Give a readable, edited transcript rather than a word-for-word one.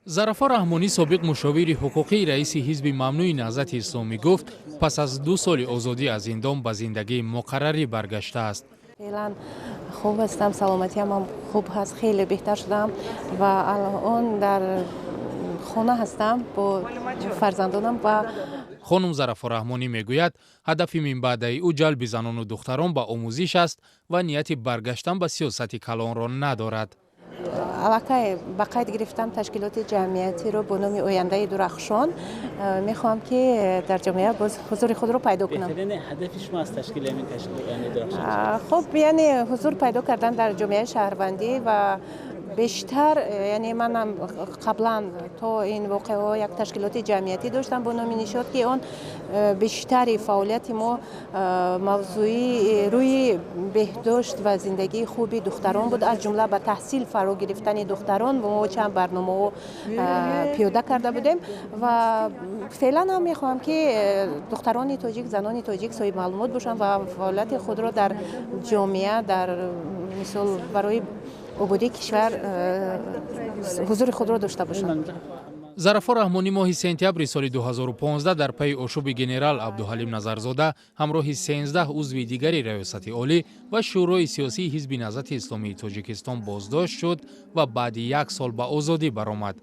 Зарафо Раҳмонӣ, собиқ мушовири ҳуқуқии раиси ҳизби мамнӯи Наҳзати Исломӣ, гуфт, пас аз 2 соли озодӣ аз зиндон ба зиндагии муқаррарӣ баргаштааст. Феълан хуб ҳастам, саломатиам ҳам хуб ҳаст, хеле беҳтар шудам ва алон дар хона ҳастам бо фарзандонам ва Хонум Зарафо Раҳмонӣ мегӯяд, ҳадафи минбаъдаи ӯ ҷалби занону духтарон ба омӯзиш аст ва нияти баргаштан ба сиёсати калонро надорад. Аллакай ба қайд гирифтам ташкилоти ҷамъиятиро бо номи «Ояндаи дурахшон». Мехоҳам, ки дар ҷомеа боз ҳузури худро пайдо кунам. Ҳадафи шумо аз ташкили ҳамин ташкилот, «Ояндаи дурахшон»? Хуб, яъне ҳузур пайдо кардан дар ҷомеаи шаҳрвандӣ ва бештар, яъне манам қаблан то ин воқеаҳо як ташкилоти ҷамъиятӣ доштам бо номи «Нишот», ки он бештари фаъолияти мо мавзӯи рӯи беҳдошт ва зиндагии хуби духтарон буд, аз ҷумла ба таҳсил фаро гирифтани духтарон. Мо чанд барномаҳо пиёда карда будем ва феълан ҳам мехоҳам, ки духтарони тоҷик, занони тоҷик соҳиби маълумот бошанд ва фаъолияти худро дар ҷомеа, дар мисол, барои ободии кишвар ҳузури худро дошта бошанд. Зарафо Раҳмонӣ моҳи сентябри соли 2015 дар пайи ошӯби генерал Абдуҳалим Назарзода ҳамроҳи 13 узви дигари Раёсати Олӣ ва Шӯрои сиёсии ҳизби Наҳзати Исломии Тоҷикистон боздошт шуд ва баъди як сол ба озодӣ баромад.